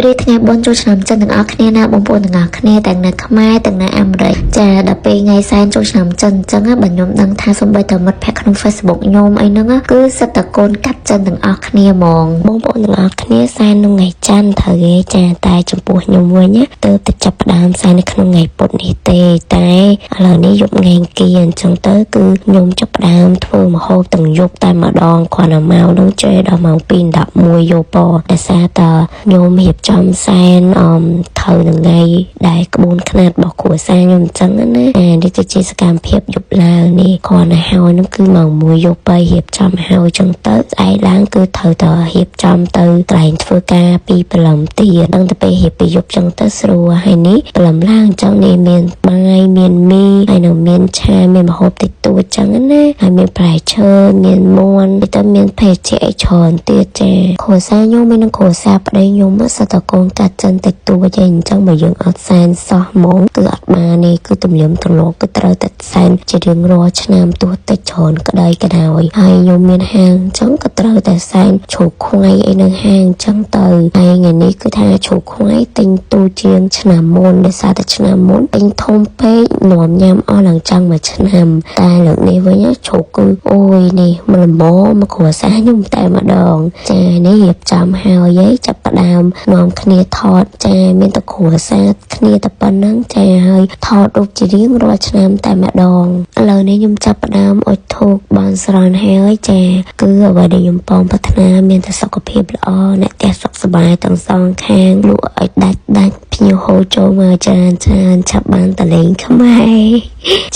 រីកថ្ងៃបុណ្យចូលឆ្នាំចិនទាំងអស់គ្នាណាបងប្អូនទាំងអស់គ្នាទាំងនៅខ្មែរទាំងនៅអាមេរិកចាដល់ពេលថ្ងៃសែនចូលឆ្នាំចិនអញ្ចឹងណាបើខ្ញុំដឹងថាសូម្បីតែមិត្តភក្តិក្នុង Facebook ខ្ញុំអីហ្នឹងណាគឺសិតតែកូនកាត់ចិនទាំងអស់គ្នាហ្មង បងប្អូនទាំងអស់គ្នាសែនក្នុងថ្ងៃច័ន្ទត្រូវទេចាតែចំពោះខ្ញុំវិញណាទើបតែចាប់ផ្ដើមសែននៅក្នុងថ្ងៃពុធនេះទេតែឥឡូវនេះយប់ថ្ងៃអង្គារអញ្ចឹងទៅគឺខ្ញុំចាប់ផ្ដើមធ្វើម្ហូបទាំងយប់តែម្ដងគ្រាន់តែមកនឹងចេះដល់ម៉ោង2:11យប់ពដោយសារតខ្ញុំរៀបចំសែនអមត្រូវនឹងថ្ងៃដែលក្បួនខ្នាតរបស់គ្រួសារខ្ញុំអញ្ចឹងណាអានេះគឺជាសកម្មភាពយប់ឡើងនេះគ្រាន់តែហើយនឹងគឺម៉ោង1យប់ទៅរៀបចំហើយអញ្ចឹងទៅស្អែកឡើងគឺត្រូវតែរៀបចំទៅកន្លែងធ្វើការពីព្រលឹមទៀតដឹងតែពេលរៀបពីយប់អញ្ចឹងទៅស្រួលហើយនេះព្រលឹមឡើងអញ្ចឹងនេះមានបាយមានមីហើយនឹងមានឆាមានម្ហូបតិចតួចអញ្ចឹងណាហើយមានផ្លែឈើមានមាន់ទៅមានភេសជ្ជៈអីច្រើនទៀតចាគ្រួសារខ្ញុំមាននឹងគ្រួសារប្តីខ្ញុំសិតតែកូនកាត់ចិនតិចតួចឯងអញ្ចឹងបើយើងអត់សែនសោះហ្មងគឺអត់បានទេគឺទំនៀមទម្លាប់គឺត្រូវតែសែនជារៀងរាល់ឆ្នាំទោះតិចច្រើនក្តីក៏ដោយហើយខ្ញុំមានហាងអញ្ចឹងក៏ត្រូវតែសែនជ្រូកខ្វៃអីនៅហាងអញ្ចឹងទៅហើយថ្ងៃនេះគឺថាជ្រូកខ្វៃទិញទូជាងឆ្នាំមុនដោយសារតែឆ្នាំមុនទិញធំពេកនាំញ៉ាំអស់ឡើងចង់មួយឆ្នាំតែលើកនេះវិញជ្រូកគឺអូយនេះមកល្មមមកគ្រួសារខ្ញុំតែម្ដងចានេះរៀបចំហើយឯងចាប់ផ្ដើមនាំគ្នាថតចាមានតែគ្រួសារគ្នាតែប៉ុណ្្នឹងចាហើយថតរូបជារៀងរាល់ឆ្នាំតែម្ដងឥឡូវនេះខ្ញុំចាប់ផ្ដើមអុជធូបបន់ស្រន់ហើយចាគឺអ្វីដែលខ្ញុំប៉ងប្រាថ្នាមានតែសុខភាពល្អអ្នកផ្ទះសុខសប្បាយទាំងសងខាងលក់ឲ្យដាច់ដាច់ភ្ញៀវហូរចូលមកច្រើនច្រើនឆាប់បានតលេងខ្មែរ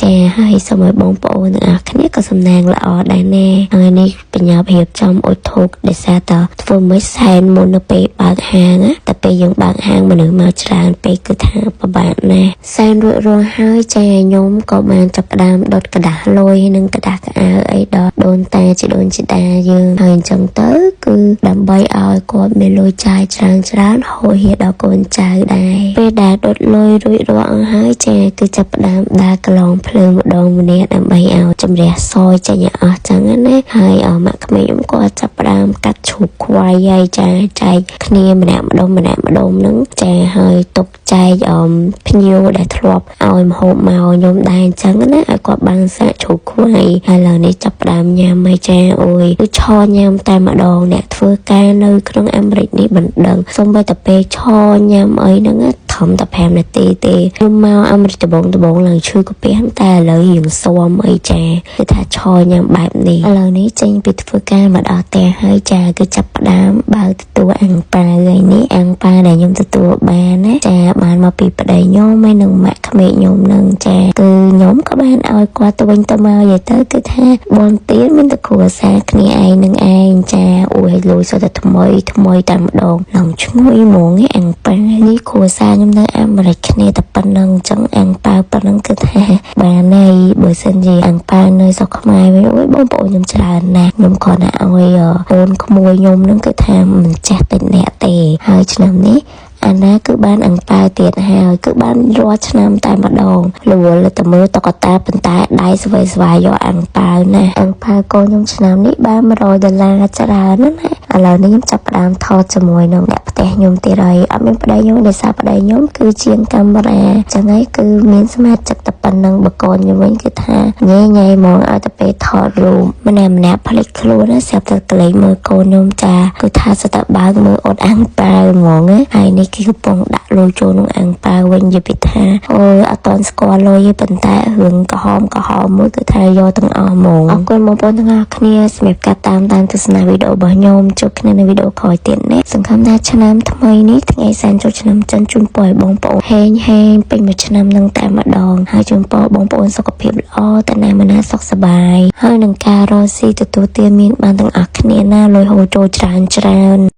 ចាហើយសូមឲ្យបងប្អូនទាំងអស់គ្នាក៏សំណាងល្អដែរណាហើយនេះបញ្ញារៀបចំអុជធូបដោយសារតធ្វើមិនសែនមុននៅពេលបើកហាងណាតែពេលយើងបើកហាងមនុស្សមកច្រើនពេកគឺថាពិបាកណាស់សែនរួចរាល់ហើយចាខ្ញុំក៏បានចាប់ផ្ដើមដុតក្រដាសលុយនិងក្រដាសកៅអៅអីដល់ដូនតាជីដូនជីតាយើងហើយអញ្ចឹងទៅគឺដើម្បីឲ្យគាត់មានលុយចាយច្រើនច្រើនហូរហៀដល់កូនចៅដែរពេលដែលដុតលុយរួចរាល់អស់ហើយចាគឺចាប់ផ្ដើមដើរកន្លងភ្លើងម្ដងម្នាក់ដើម្បីឲ្យជំរះសយចេញឲ្យអស់ចឹងណាហើយអម៉ាក់ក្មេងខ្ញុំក៏ចាប់ផ្ដើមកាត់ជ្រូកខ្វៃហើយចាចែកគ្នាម្នាក់ម្ដុំម្នាក់ម្ដុំហ្នឹងចាហើយទុកចែកអមភ្ញៀវដែលធ្លាប់ឲ្យម្ហូបមកខ្ញុំដែរអញ្ចឹងណាឲ្យគាត់បានសាកជ្រូកខ្វៃហើយឥឡូវនេះចាប់ផ្ដើមញ៉ាំហើយចាអូយគឺឈរញ៉ាំតែម្ដងអ្នកធ្វើការនៅក្នុងអាមេរិកនេះមិនដឹងសូម្បីតែពេលឈរញ៉ាំអីហ្នឹងណាធំតែ5នាទីទេខ្ញុំមកអាមេរិកដំបងដំបងឡើងឈឺកាពះតែឥឡូវរៀងស៊ាំអីចាគឺថាឈរញ៉ាំបែបនេះឥឡូវនេះចេញពីធ្វើការមកដល់ផ្ទះហើយចាគឺចាប់ផ្ដើមបើកទទួលអាំងប៉ាវហើយនេះអាំងប៉ាវដែលខ្ញុំទទួលបានណាចាបានមកពីប្តីខ្ញុំហើយនិងម៉ាក់ក្មេកខ្ញុំនឹងចាគឺខ្ញុំក៏បានឲ្យគាត់ទៅវិញទៅមកនិយាយទៅគឺថាបនទៀនមានតែគ្រួសារគ្នាឯងនឹងឯងចាអូយលុយសុទ្ធតែថ្មីថ្មីតែម្ដងឡងឈ្ងុយហ្មងឯអាំងប៉ាវនេះគ្រួសារខ្ញុំនៅអាមេរិកគ្នាតែប៉ុណ្្នឹងអញ្ចឹងអាំងប៉ាវប៉ុណ្្នឹងគឺថាបានហើយបើសិនជាអាំងប៉ាវនៅស្រុកខ្មែរវិញអូយបងប្អូនខ្ញុំច្រើនណាស់ខ្ញុំគ្រាន់តែឲ្យកូនក្មួយខ្ញុំនឹងគឺថាមិនចេះតិចអ្នកទេហើយឆ្នាំនេះអាណាគឺបានអាំងប៉ាវទៀតហើយគឺបានរាល់ឆ្នាំតែម្ដងរវល់តែមើលតុក្កតាប៉ុន្តែដៃស្វ័យស្វាយយកអាំងប៉ាវណាអាំងប៉ាវកូនខ្ញុំឆ្នាំនេះបាន100ដុល្លារច្រើនណាស់ណាឥឡូវនេះខ្ញុំចាប់ផ្ដើមថតជាមួយនឹងអ្នកផ្ទះខ្ញុំទៀតហើយអត់មានប្តីខ្ញុំដោយសារប្តីខ្ញុំគឺជាងកាមេរ៉ាចឹងហើយគឺមានសមាជិកតែប៉ុណ្្នឹងបើកូនខ្ញុំវិញគឺថាញ៉ៃញ៉ៃហ្មងឲ្យតែពេលថតរូបម្នាក់ម្នាក់ផ្លេចខ្លួនណាស្រាប់តែកលេចមើលកូនខ្ញុំចាគឺថាសិតតែបើកមើលអត់អាំងប៉ាវហ្មងណាហើយនេះគឺកំពុងដាក់លុយចូលក្នុងអាំងប៉ាវវិញនិយាយពីថាអូយអត់តន់ស្គាល់លុយទេប៉ុន្តែរឿងក្រហមក្រហមមួយគឺថាយកទាំងអស់ហ្មងអរគុណបងប្អូនទាំងអស់គ្នាសម្រាប់ការតាមដានទស្សនាវីដេអូរបស់ខ្ញុំជួបគ្នានៅវីដេអូក្រោយទៀតណាសង្ឃឹមថាឆ្នាំថ្មីនេះថ្ងៃសែនចូលឆ្នាំចិនជូនពរឲ្យបងប្អូនហេងហេងពេញមួយឆ្នាំនឹងតែម្ដងហើយជូនពរបងប្អូនសុខភាពល្អតាណាមណាសុខសប្បាយហើយនឹងការរកស៊ីទទួលទានមានបានទាំងអស់គ្នាណាលុយហូរចូលច្រើនច្រើន។